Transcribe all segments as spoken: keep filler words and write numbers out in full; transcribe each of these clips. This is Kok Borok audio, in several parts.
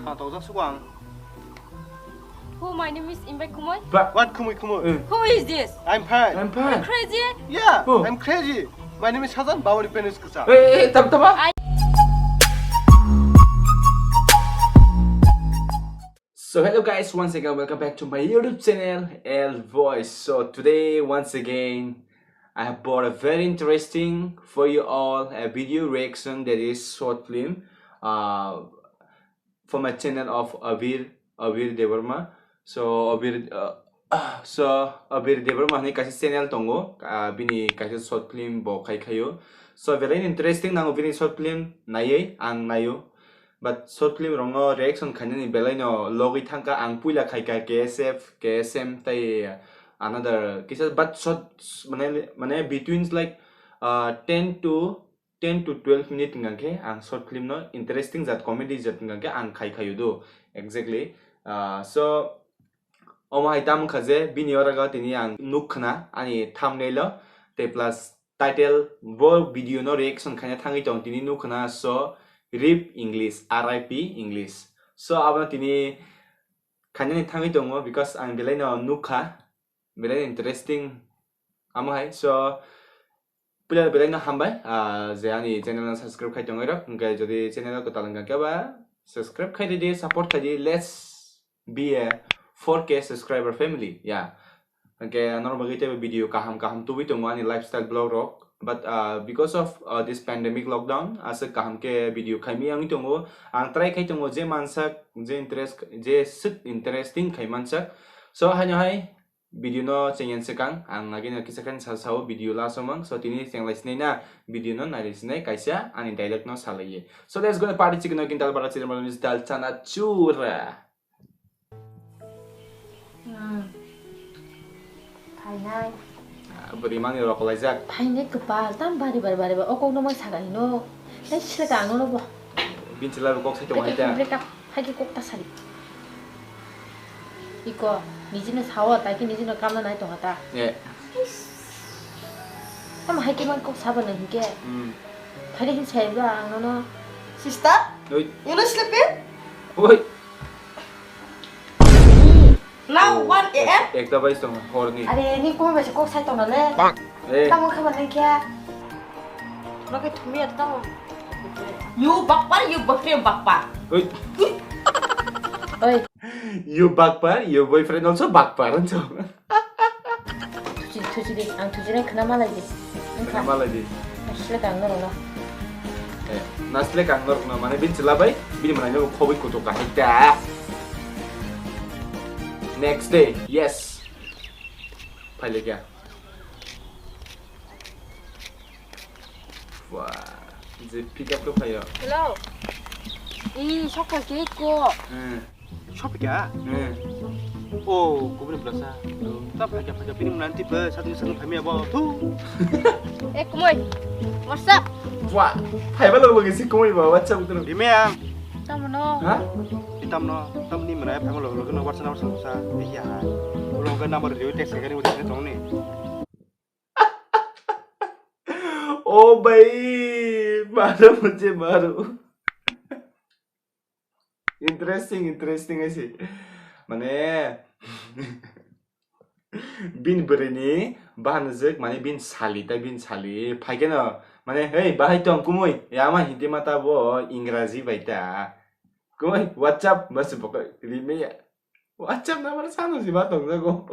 Ang tokjak sugo ang. Who? My name is Imbai Khumui. Ba- What Khumui Khumui? Eh. Who is this? I'm fine. I'm fine. Crazy? Yeah, Oh. I'm crazy. My name is Sajan, Bawani Penis Kwchak. Eh, eh, eh, tam, tama? I- So hello guys, once again welcome back to my YouTube channel, L Voice. So today, once again, I have brought a very interesting for you all, a video reaction that is short film. Uh, for my channel of Abir, Abir Debbarma. So Abir, uh, so Abir Debbarma hinwi kaisa channel tongo, uh, bini kaisa short film bo khai khaio. So belai interesting nango bini short film naiwi ang naio. But short film rokno reaction khainani belai no logwi thangkha, ang puila khaikha K S F, K S M tei another kisa, but short mane, mane between like, uh, ten to ten to twelve minute hingkha khe ang short film no interesting jat, comedy jat hingkha khe ang khai khaio do. Exactly. Ah, so, omo hai tamo wngkha je bini oro tini ang nuk khna ani thumbnail o, tei plus title bo video no reaction khaina thangwi tong tini nuk khna, so, rip English, R I P English. So, abono tini khainani thangwi tongo because ang belai no nuk kha, belai interesting amo hai. So, puila belai no hambai, ah, je ani channel no subscribe khai tongwi rok, hingkhe jodi channel o kwtal hingkha khe ba subscribe khai di, support khai di. Let's be a four K subscriber family, yeah. Hingkhe norok bagwi teibo video kaham kaham tubui tongo ani lifestyle vlog rok, but, ah, because of, ah, this pandemic lockdown aswk kaham khe video khaimwi wngwi tongo. Ang try khai tongo je mansak, je interest, je swk interesting khai mansak. So haino hai video no chengyan swkang ang agini kisa khe sa sao video last o mang. So tini chenglai sinai na video no nailai sinai kaisa ani dialogue no salaiye. So let's go party chicken no kintal bara chicken no dal chana chura. Hmm. Phainai. Ah, bwrwi mani rok laijak. Phainai kwpal tam bari bari bari ba o kok no mang saga hino. Tei sile ka ano no bo. Bin chila kok sai tong hai ta. Break up. Hai khe kok ta sari. Iko niji no sao tai khe niji no kamna nai tong ta. Eh. Tam hai khe mang kok sabo no hingke. Hmm. Phainai hin sai ba ang no no. Sister? Oi. You not sleeping? Oi. Now Oh, one A M? Ek-, ekta bai tong horni. Are, ni koma bai se kok sai tong le. Eh. Tamo khabar nang kya? Roke thumi at tamo. You bakpar, you boyfriend bakpar. Oi. Oi. You bakpar, your boyfriend also bakpar, anjo. Thuchi, thuchi di, ang thuchi nai khna malai di. Wngkha. Khna malai di. Asle kang norok no. Eh, nasle kang norok no, mane bin chila bai, bini manai no khoboi kutuk ka hai ta. Next day, yes. Phaile kya? Wah, je pick up khe phaio. Hello. Ih, sokha ke ko. Hmm. Sopika? Hmm. Oh, kubuni belasa. Ta phaika phaika bini mwnani tipe satu satu phaimi abo. Thu. Eh, kumoi. What's up? Wah, phaiba logo logo si kumoi ba WhatsApp kuno. Bimeyang. Tamo no? Ha? Itam no, tam ni mwnai phaima logo logo no WhatsApp number sa sa. Iya. Ulo ga number riyo text kani udah tong ni. Oh bhai, maro mujhe maro. Interesting, interesting aise. Mane, bin bwrwini bahanjwk, mane bin sali, ta bin sali. Phaikeno, mane, "Hey, bahai tong kumui." Ya ama Hindi mata bo Ingraji bai ta. Kumui, WhatsApp, masi bokoi, rimi ya. WhatsApp number sano si ba tong jago.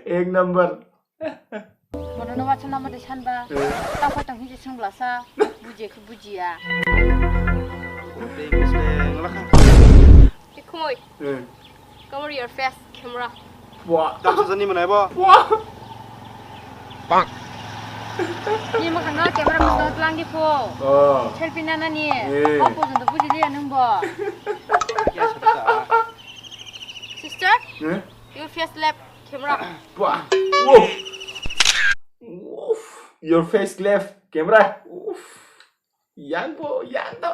Ek number. Bono no WhatsApp number de sanba. Eh. Tang pa tang hinje sung blasa. Bujia khe bujia. Ote English de nglakha. Ikhmoi. Eh. Cover your face, camera. Wah. Tang sajani manai bo. Wah. Bang. Ni mo khana camera mo tlang di pho. Oh. Selfie nana ni. Eh. Ko pho jando buji liya nung bo. Kya sabta? Sister? Eh? Your face left camera. Wah. Woof. Woof. Your face left camera. Woof. Yang po, yang to.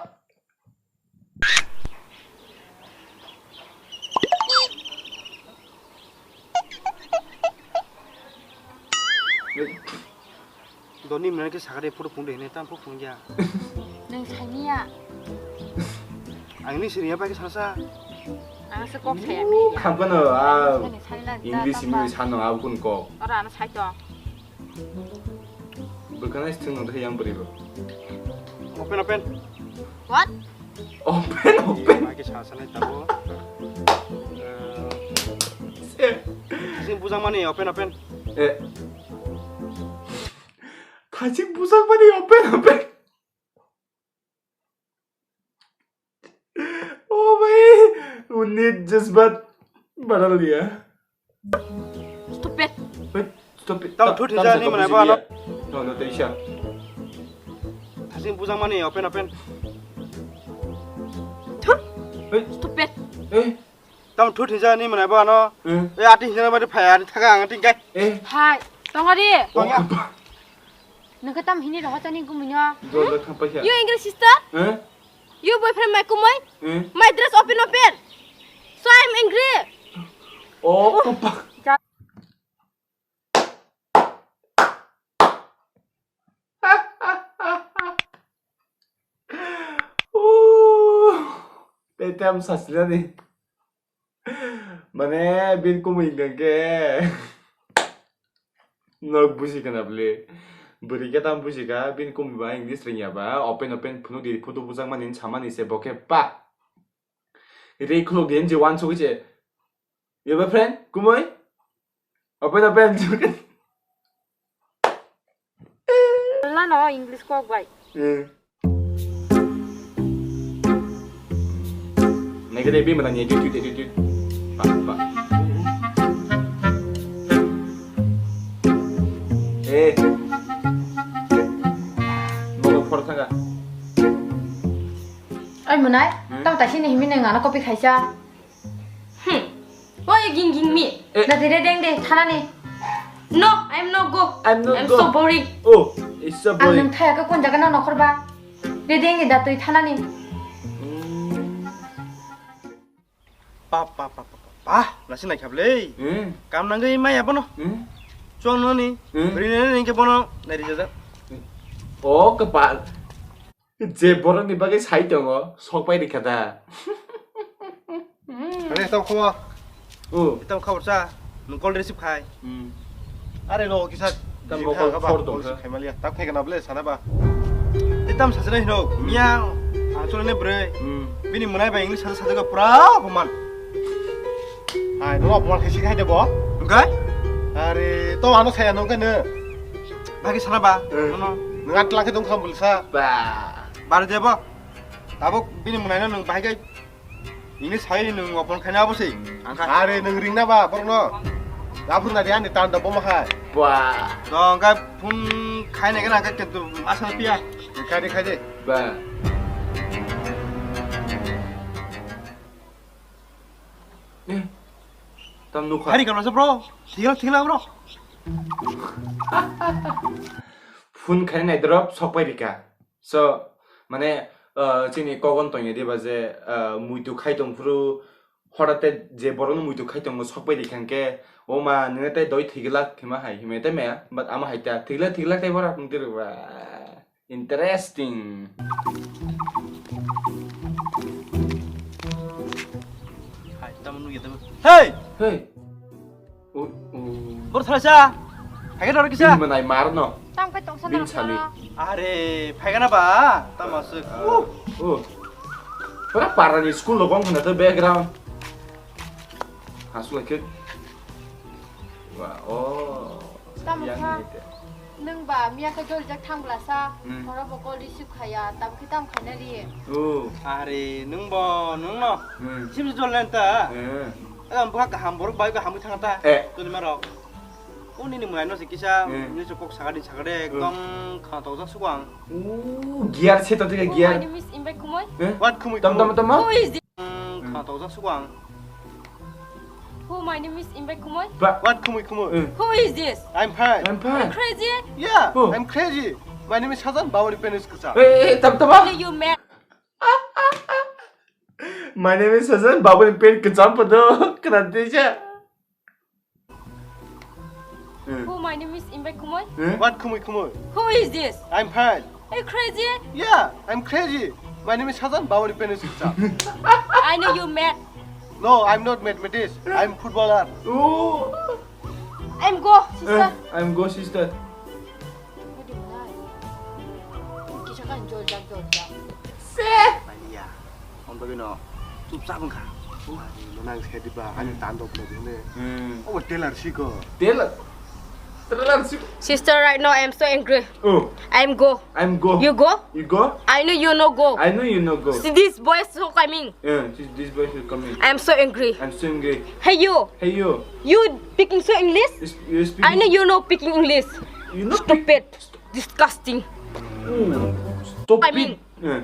Doni mwnai khe sakha de photo phung de hwnwi tamo phung ya. Nwng saimiya. Ang ni siriya pai ke salsa. Ang se kok saya mi ya. Khampano, ah, Sani, sani la, English ta, mi ta. Sano, ah, kun kok. Ora, ano sai to. Bwkhanai sithwng nang thai yang bwrwi bo. Open, open. What? Open, open. Pai ke salsa nai tabo. Eh. Sing bujang mani, open, open. Eh. Thajik bujang mani, open, open. Oh bhai, unni jazbat badal diya. Stupid. Wait, stupid. Tam thut hija ni manai ba no. No, no, teisha. Thajik bujang mani open open. Thut. Wait. Stupid. Eh. Tam thut hija ni manai ba no. Eh. Eh, ati hija mari phaya ni thaga ang tingkai. Eh. Hai, tongari. Oh, apa? Nokhe tam hini rohor chani gumino. Dol da khampai kha. You angry sister? Eh? You boyfriend my kumoi? Eh? My dress open open. So I'm angry. Oh, papa. Oh, tei tam sasilani. Mane, bin kumui hingka khe. Nok buji kana bwle. Bwrwi khe tam buji kha, bin kumui ba English rwngya ba, open open phunuk di photo bujak mani samani se bo khe pa. Ri khuluk di je wansugwi se. Your boyfriend, kumui? Open, open. Lano English kok bai. Eh. Naikhe de bini mwnani attitude, attitude. Pa, pa. Eh. Bobo phor thanga. Oi mwnai, hmm? Tamo taisini himi nang ano copy khaisa. Hmm. Why you ginging me? Eh. Dati redeng de, thanani. No, I'm not go. I'm not I'm go. So boring. Oh, it's so boring. Ang nang thaya ka kun jaga na nokhor ba. Redeng de datui thanani. Hmm. Pa, pa, pa, pa, pa, pa. Nasi nai khablei. Hmm. Kam nangwi maya bono. Hmm. Chong nani. Hmm. Beri nani ningke bono. Nari jaja. Oh, kepal. Je borokni bagwi sai tongo, sok pai rikha da. Are, tamo khobor? O. Tamo khobor cha? Nwng call receive khai. Hmm. Are, no, kisa tam busy bo thang call kha ba, for call tong receive kha. Khai maliya. Tak khai kana bole, sana ba. Te tam sachana hino, miya, ang chole ne bre. Hmm. Bini mwnai ba English sasa sasa pura apman. Hai, no apman khai si khai de bo. Engkai? Are, to ano saya nong kene. Bagi sana ba? Eh. Ano? Ngat lagi dong kham bulsa. Ba. Bar jebo. Tabuk bini mwnai no nung bahai kai. Ini sai nung open khaina abo sei. Angka. Are nung ring na ba borok no. Dapur na dia ni tan da bom hai. Ba. Dong ka phun khai na kana ka ketu asal pia. Khai de khai de. Ba. Eh, tam nukha. Hari kamla se bro. Thikla, thikla bro. Phone khai nai drop sok pai rika. So, mane, uh, chini kogon tongya diba je, uh, muitu khai tong phuru hotate je borokno muitu khai tongmo sok pai rikha hwnkhe, o ma, nini tei doi thikla hima hai, hima tei maya, but ama hai ta, thikla, thikla tei borak nung tiro ba. Interesting. Hai, tamo nugya tamo. Hey! Hey! O, o. Bor thalasa. Hai ka dor kisa. Bin manai mar no. Tam kai tongsa. Bin na sali. Are, phai kana ba? Tamo se. O. O. Pura parani school lo bong na to background. Hasu lagi. Wa, o. Tamo yang kha? Ni te. Nwng ba miya khe jolijak thang bwlasa, hmm, horo bo call receive khaya, tabukhe tamo khaina ri. O. Are, nwng bo, nwng no. Hmm. Sim si jol lenta. Hmm. Aga bwkha kaham, borok bai kaham thang ta. Eh. Tuni marok. O nini mwnai no se kisa, hmm, nini se kok sagadi sagadi, hmm, ekdom khana tokjak suko ang. O, gear se to tike gear. My name is Imbai Kumoi. Eh? What Kumoi? Tom, tom, tom. Who is this? Hmm, khana tokjak suko ang. Who, my name is Imbai Kumoi. Ba. What Kumoi Kumoi? Eh. Who is this? I'm fine. I'm fine. Crazy? Yeah, oh. I'm crazy. My name is Sajan, Babani pen is Kucha. Eh, eh, tam, tam. Only you man. My name is Sajan, Babani pen Kucha, pado, kena deja. Eh. Who, my name is Imbai Kumoi. Eh? What Kumoi Kumoi? Who is this? I'm fine. Are you crazy? Yeah, I'm crazy. My name is Sajan, Bawani Penis Sisa. I know you mad. No, I'm not mathematics. I'm footballer. Oh. I'm go, sister. Eh, I'm go, sister. Kisa kan jol jak, jol jak. Mania. Om bagwi no. Chupchap wngkha. Mani no nang se diba, ani tando pula dine. Hmm. Oh, tailor siko. Tailor? Tailor siko. Sister, right now I'm so angry. Oh. I'm go. I'm go. You go? You go? I know you no go. I know you no go. See, this boy is so coming. Yeah, this, this boy is coming. I'm so angry. I'm so angry. Hey you. Hey you. You speaking so English? Is- You speak. I know you no speaking English. You no speak. Stupid. Disgusting. Ooh. Stop I it. Mean, yeah.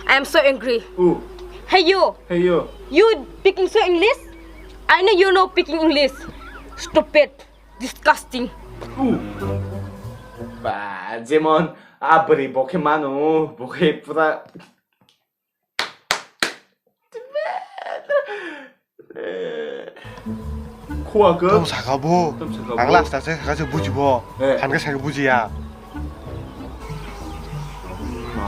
I'm so angry. Ooh. Hey you. Hey you. You speaking so English? I know you no speaking English. Stupid. Disgusting. Ooh. Ba, jemon, a bwrwi bo khe mano, bo khe pura. Khua khe. Tong saka bo. Tong saka bo. Ang last se saka se bujibo. Eh. Phan khe saka bujiya. Ma,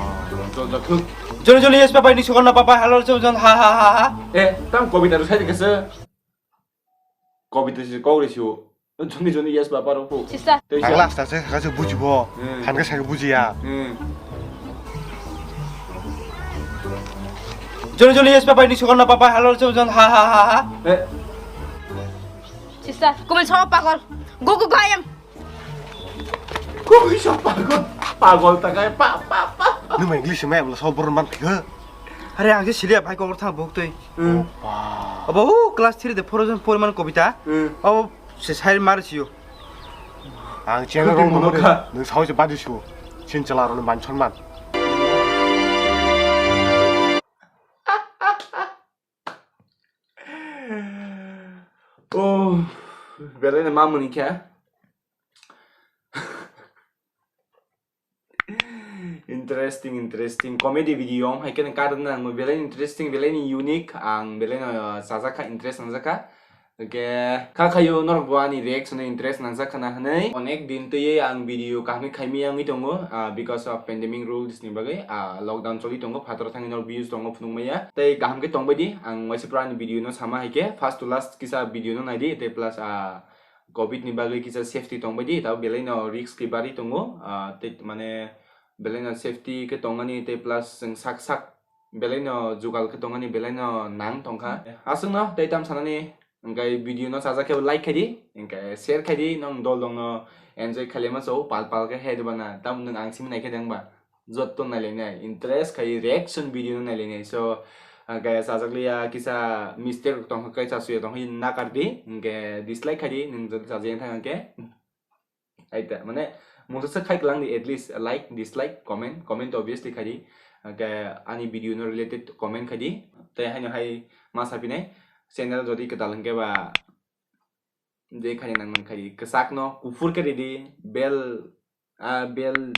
jol jak thuk. Joni joni yes papa ni sukon na papa, hello, joni joni, ha ha ha ha. Eh, tam kobita rw sai kesa. Kobita si kok rw si. Joni joni yes papa rw pu. Sisa. Tei ang sa. Last se saka se bujibo. Hmm. Phan khe saka bujiya. Hmm. Joni joni yes papa ni sukon na papa, hello, joni joni, ha ha ha ha. Eh. Sisa, kumil sama pagol. Go go go ayam. Kok bisa pagol? Pagol ta kai pa pa pa. Nung English mai bla so boron man thik. Are ang je silia bhai kok thang bok tei. Hmm. Opa. Abo hu class three de four jon poriman kobita. Hmm. Abo se sai mar siyo. Ang channel rong mono kha. Nung sao je badi siyo. Chin chala rong man chon man. Oh, belai no mamuni kha. Interesting, interesting comedy video. Hai khe karon ang belai interesting, belai ni unique, ang belai no, uh, sajak kha, interest nangjak kha. Hwnkhe kha khayo norok bo ani reaction no interest nangjak khana hwnwi. Onek din twiwi ang video kaham khaimaya wngwi tongo, ah, because of pandemic rules ni bagwi, ah, lockdown choli tongo, phataro thangwi norok views tongo phunukmaya. Tei kaham khe tongbai di, ang waisa pura ani video no sama hai khe first to last kisa video no nai di, tei plus, ah, covid ni bagwi kisa safety tongbai di, tabo belai no risk khe barwi tongo, ah, tei mane belai no safety khe tongmani tei plus chwng sak sak belai no jugal khe tongmani belai no nang tongkha. Aswk no tei tam sanani hwnkhe video no chajak khe like khai di, hwnkhe share khai di, nong dol dong no enjoy khailai ma chao, pal pal khe hai rwbana, tam nwng ang simi nai khe deng ba. Jotto nailainai, interest khai reaction video no nailainai. So, ah, kaya chajakliya kisa mistake rok tongkha, kaya chasuya tongkha, nakar di, hwnkhe dislike khai di, nwng jodi chajagwi thang khe. Aita, mane, mungsa se khai klang di, at least like, dislike, comment, comment obviously khai di. Hwnkhe ani video no related comment khai di. Tei haino hai ma sapinai, channel jodi kwtal hwnkhe ba, je khai nang man khai di, kwchak no kuphur khe ridi, bell, ah, bell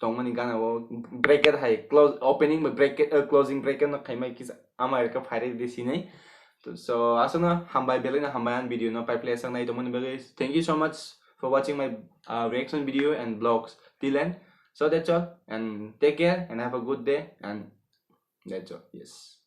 tongmani gana o bracket hai close, opening bai bracket, uh, closing bracket no khaimai kisa ama reka phaire de sinai. To, so, aswkno hambai, belai no hambai ang video no pai phle aswk nai tongmani bagwi. Thank you so much for watching my, uh, reaction video and vlogs till end. So that's all, and take care and have a good day, and that's all. Yes.